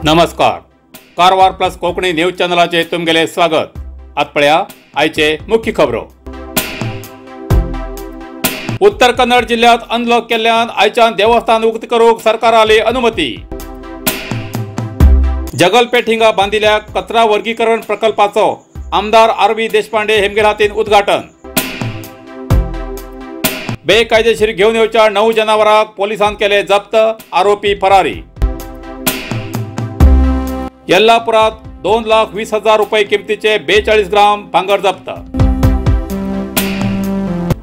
नमस्कार, Karwar plus Konkani news चॅनलाचे तुमगेले स्वागत। आज पळया आयचे मुख्य खबरो। उत्तर कन्नड जिल्ह्यात अनलॉक केल्ल्यान आयच्यान देवस्थान उक्त करूंक सरकाराली अनुमती। जगलपेठ हिंगा बांदिल्या कचरा वर्गीकरण प्रकल्पाचो आमदार आर व्ही देशपांडे हेमगेर हातीन उद्घाटन। बेकायदेशीर घेवन येवच्या 9 जनावरांक पोलिसान केले जप्त, आरोपी फरारी। येल्लापुरात 2,20,000 रुपये किमतीचे 42 ग्राम भांगर जप्त।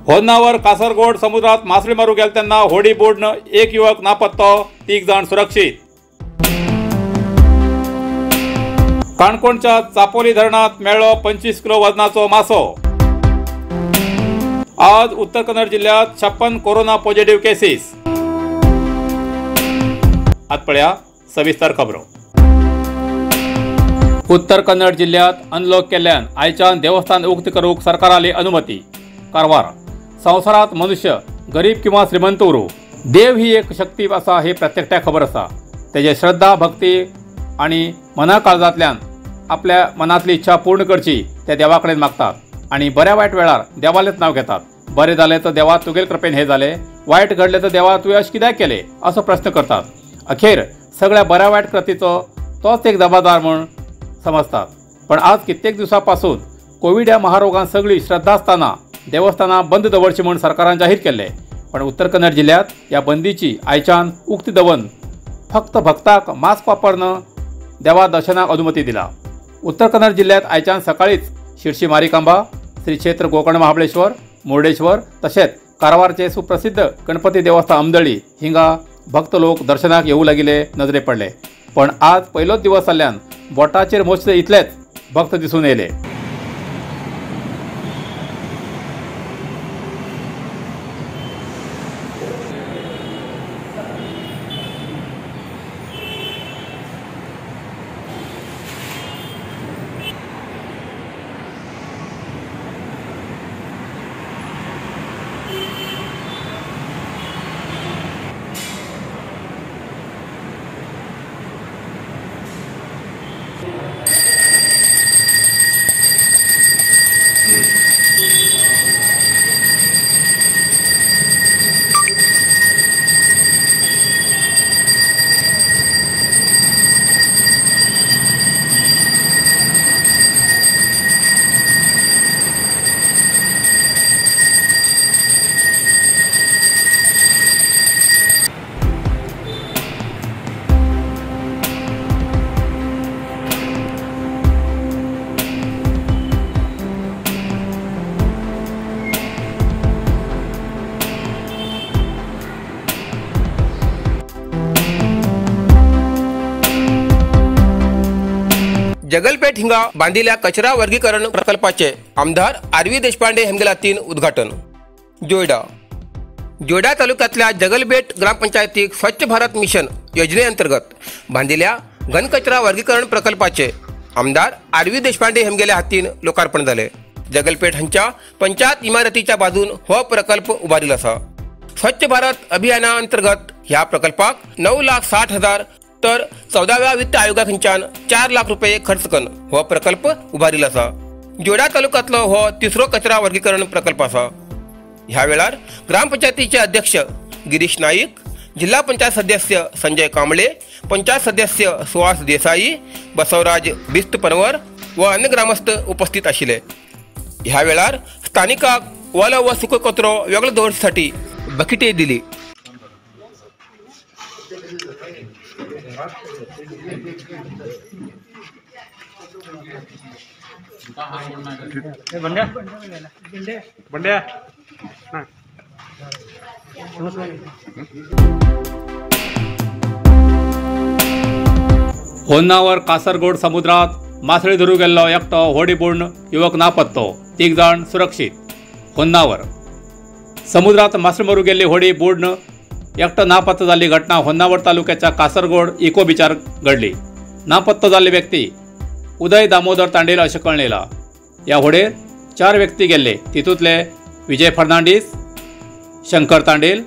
होन्नावर कासरगोड समुद्रात मासळी मारू गेले तेन्ना होडी बुडून एक युवक नापत्तो, 3 जाण सुरक्षित। काणकोणच्या चापोली धरणात मेळ्ळो 25 किलो वजनाचो मासो। आज उत्तर कन्नड जिल्ह्यात 56 कोरोना पॉझिटिव्ह केसीस। आज पळया सविस्तर खबरो। उत्तर कन्नड जिल्ह्यात अनलॉक केल्ल्यान आयच्यान देवस्थान उक्त करूंक सरकाराली अनुमती। कारवार संवसारात मनुष्य गरीब किंवा श्रीमंत उरूं, देव ही एक शक्ती आसा हे प्रत्येकट्याक खबर आसा। तेजे श्रद्धा भक्ती आनी मना काळजांतल्यान आपल्या मनांतली इच्छा पूर्ण करची ते देवा कडेन मागतात आनी बऱ्या वायट वेळार देवालेच नांव घेतात। बरें जालें तर देवा तुगेल कृपेन हें जालें, वायट घडलें तर देवा तुवें अशें कित्याक केलें असो प्रस्न करतात। अखेर सगळ्या बऱ्या वायट कृतीचो तोच एक जबाबदार म्हूण समजतात। पण आज कित्येक दिवसापासून कोविड ह्या महारोगान सगळी श्रद्धा आसतना देवस्थानां बंद दवरची म्हूण सरकारान जाहीर केल्ले। पण उत्तर कन्नड जिल्ह्यात ह्या बंदीची आयच्यान उक्ती दवरून फक्त भक्ताक मास्क वापरून देवा दर्शनाक अनुमती दिला। उत्तर कन्नड जिल्ह्यात आयच्यान सकाळीच शिरशी मारिकांबा, श्री क्षेत्र गोकर्ण महाबळेश्वर, मुर्डेश्वर तशेंच कारवारचे सुप्रसिद्ध गणपती देवस्थान आमदळी हिंगा भक्त लोक दर्शनाक येवू लागिल्ले नजरे पडले। पण आज पयलोच दिवस जाल्ल्यान बोटाचेर मोजचे इतलेच भक्त दिसून येयले। जगलपेठ हिंगा बांदिल्या कचरा वर्गीकरण प्रकल्पाचे आमदार आर व्ही देशपांडे हेमगेला 3 उद्घाटन। जोयडा जोयडा तालुक्यातल्या जगलबेट ग्रामपंचायतीक स्वच्छ भारत मिशन योजनेअंतर्गत बांदिल्या घनकचरा वर्गीकरण प्रकल्पाचे आमदार आर व्ही देशपांडे हेमगेल्या हातीन लोकार्पण झाले। जगलपेठ हांच्या पंचायत इमारतीच्या बाजून हो प्रकल्प उबारिल्लो आसा। स्वच्छ भारत अभियानाअंतर्गत ह्या प्रकल्पाक 9,60,000 तर 14व्या वित्त आयोगाखंच्यान 4 लाख रुपये खर्च करून हो प्रकल्प उबारिल्लो आसा। जोडा तालुक्यातलो हो तिसरो कचरा वर्गीकरण प्रकल्प आसा। ह्या वेळार ग्रामपंचायतीचे अध्यक्ष गिरीश नाईक, जिल्हा पंचायत सदस्य संजय कांबळे, पंचायत सदस्य सुहास देसाई, बसवराज बिस्त पनवर व अन्य ग्रामस्थ उपस्थित आशिल्ले। ह्या वेळार स्थानिकांक ओलो व सुको कचरो वेगळो दवरसाठी बकिटे दिली। होन्नावर कासरगोड समुद्रात मासळी धरू गेल्लो एकटो होडी बुडून युवक नापत्तो, 3 जाण सुरक्षित। होन्नावर समुद्रात मासळी मारू गेल्ली होडी बुडून एकटो नापत्ता जाल्ली घटना होन्नावर तालुक्याच्या कासरगोड इको बिचार घडली। नापत्ता जाल्ली व्यक्ती उदय दामोदर तांडेल अशें कळ्ळें। ह्या होडयेर 4 व्यक्ती गेल्ले, तितूंतले विजय फर्नांडीस, शंकर तांडेल,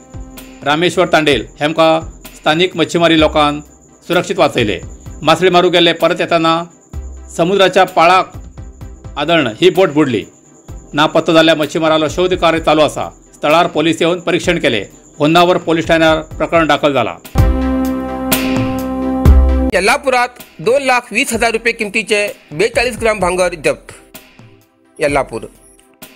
रामेश्वर तांडेल हेमका स्थानिक मच्छीमारी लोकांक सुरक्षित वाचयले। मासळी मारूंक गेल्ले परत येताना समुद्राच्या पाळाक आदळण ही बोट बुडली. नापत्ता जाल्ल्या मच्छीमारालो शोध कार्य चालू आसा. स्थळार पोलीस येवन परीक्षण केले. होन्नावर पोलीस ठाण्यार प्रकरण दाखल जाला. येल्लापुरात 2,20,000 रुपये किमतीचे 42 ग्राम भांगर जप्त. येल्लापूर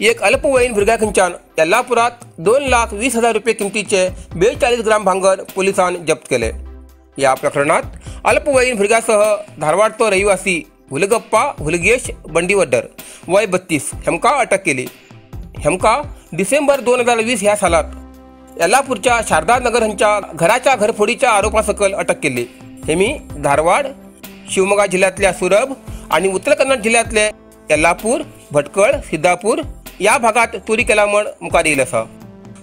एक अल्पवयीन भुरग्या खंयच्यान येल्लापुरात 2,20,000 रुपये किमतीचे 42 ग्राम भांगर पोलिसान जप्त केले. या प्रकरणात अल्पवयीन भुरग्यासह धारवाडचो रहिवासी हुलगप्पा हुलगेश बंडीवड्डर वय 32 हेमका अटक केली. हेमका डिसेंबर 2020 ह्या सालात येल्लापूरच्या शारदा नगर हांच्या घराच्या घरफोडीच्या आरोपासकल अटक केली. हेमी धारवाड, शिवमोगा जिल्ह्यातल्या सुरभ आणि उत्तर कन्नड जिल्ह्यातले येल्लापूर, भटकळ, सिद्धापूर या भागात चोरी केला म्हण मुखार येयले आसा.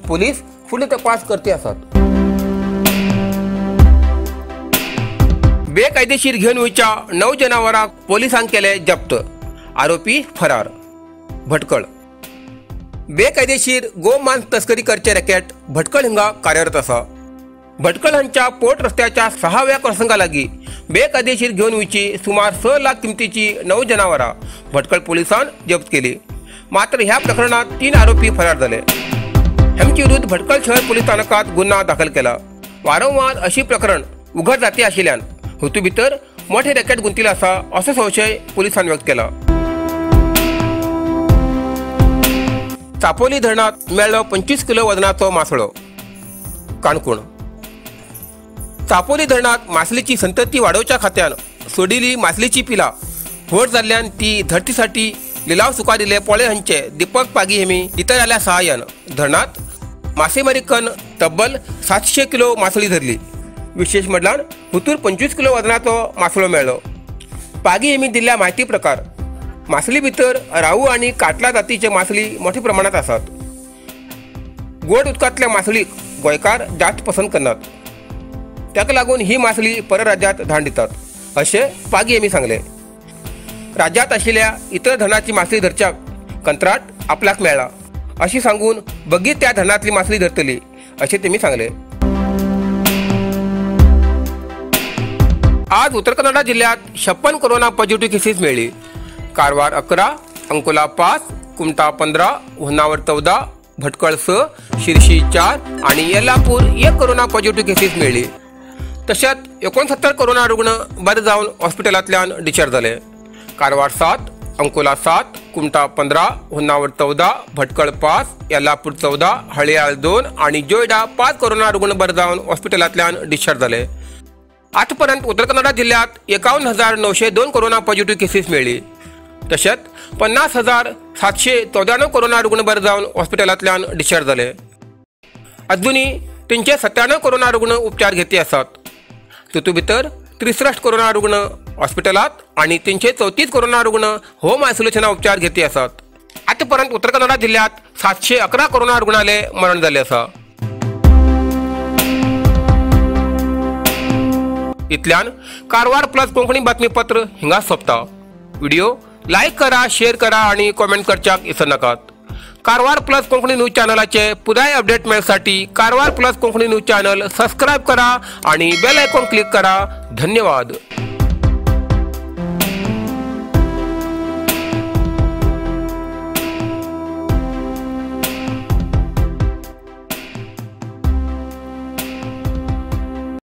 पोलीस फुडलो तपास करते आसात. बेकायदेशीर घेवन वयच्या 9 जनावरांक पोलिसांक केले जप्त. आरोपी फरार. भटकळ बेकायदेशीर गोमांस तस्करी करचे रॅकेट भटकळ हिंगा कार्यरत आसा. भटकळ हांच्या पोर्ट रस्त्याच्या 6व्या क्रॉसिंगा लागीं बेकायदेशीर घेवन वयची सुमार 6 लाख किमतीची 9 जनावरां भटकळ पोलिसान जप्त केली. मात्र ह्या प्रकरणात 3 आरोपी फरार जाले. हेमचे विरुद्ध भटकळ शहर पोलीस स्थानकात गुन्हा दाखल केला. वारंवार अशी प्रकरण उघड जाती आशिल्ल्यान हेतू भितर मोठे रॅकेट गुंतिल्लें आसा असो संशय पोलिसान व्यक्त केला. चापोली धरणात मेळ्ळो 25 किलो वजनाचो मासळो. काणकोण चापोली धरणात मासळीची संतती वाडोवच्या खात्यान सोडिल्ली मासळीची पिलां व्हड जाल्ल्यान ती धरतीसाठी लिलाव स्विकारिल्ले पोळे हांचे दीपक पागी हेमी इतरांल्या सहाय्यान धरणात मासेमारी कन्न तब्बल 700 किलो मासळी धरली. विशेष म्हटल्यार हुतूर 25 किलो वजनाचो मासळो मेळ्ळो. पागी हेमी दिल्ल्या म्हायती प्रकार मासळी भितर राहू आनी काटला जातीचे मासळी मोठ्या प्रमाणात आसात. गोड उदकांतल्या मासळीक गोंयकार जास्त पसंत करनात, ताका लागून ही मासळी परराज्यात धाड दितात अशें पागी हेमी सांगले. राज्यात आशिल्ल्या इतर धरणाची मासळी धरच्याक कंत्राट आपल्याक मेळ्ळा अशी सांगून बगीत त्या धरणांतली मासळी धरतली अशें तेमी सांगले. आज उत्तर कन्नडा जिल्ह्यात 56 कोरोना पॉझिटिव्ह केसीस मेळ्ळी. कारवार 11, अंकोला 5, कुमटा 15, होन्नावर 14, भटकळ 6, शिरशी 4 आणि येल्लापूर 1 कोरोना पॉझिटिव्ह केसीस मेळ्ळी. तशेंच 69 कोरोना रुग्ण बरे जावन हॉस्पिटलांतल्यान डिस्चार्ज जाले. कारवार 7, अंकोला 7, कुमटा 15, होन्नावर 14, भटकळ 5, येल्लापूर 14, हळियाळ 2 आणि जोयडा 5 कोरोना रुग्ण बरे जावन हॉस्पिटलांतल्यान डिस्चार्ज जाले. आतापर्यंत उत्तर कन्नडा जिल्ह्यात 51,902 कोरोना पॉझिटिव्ह केसीस मेळ्ळी. तशेंच 50,794 कोरोना रुग्ण बरे जावन हॉस्पिटलांतल्यान डिस्चार्ज जाले. अजूनय 397 कोरोना रुग्ण उपचार घेती आसात. तातूंत भितर 63 कोरोना रुग्ण हॉस्पिटलांत आनी 334 कोरोना रुग्ण होम आयसोलेशना उपचार घेती आसात. आतापर्यंत उत्तर कन्नडा जिल्ह्यात 711 कोरोना रुग्णाले मरण जाल्लें आसा. इतल्यान कारवार प्लस कोंकणी बातमीपत्र हिंगा सोंपता. व्हिडिओ लायक करा, शेअर करा आणि कॉमेंट करच्याक विसरनाकात. कारवार प्लस कोंकणी न्यूज चॅनलाचे पुराय update मेळसाठी Karwar plus Konkani news channel subscribe करा आणि बेल आयकॉन क्लिक करा. धन्यवाद.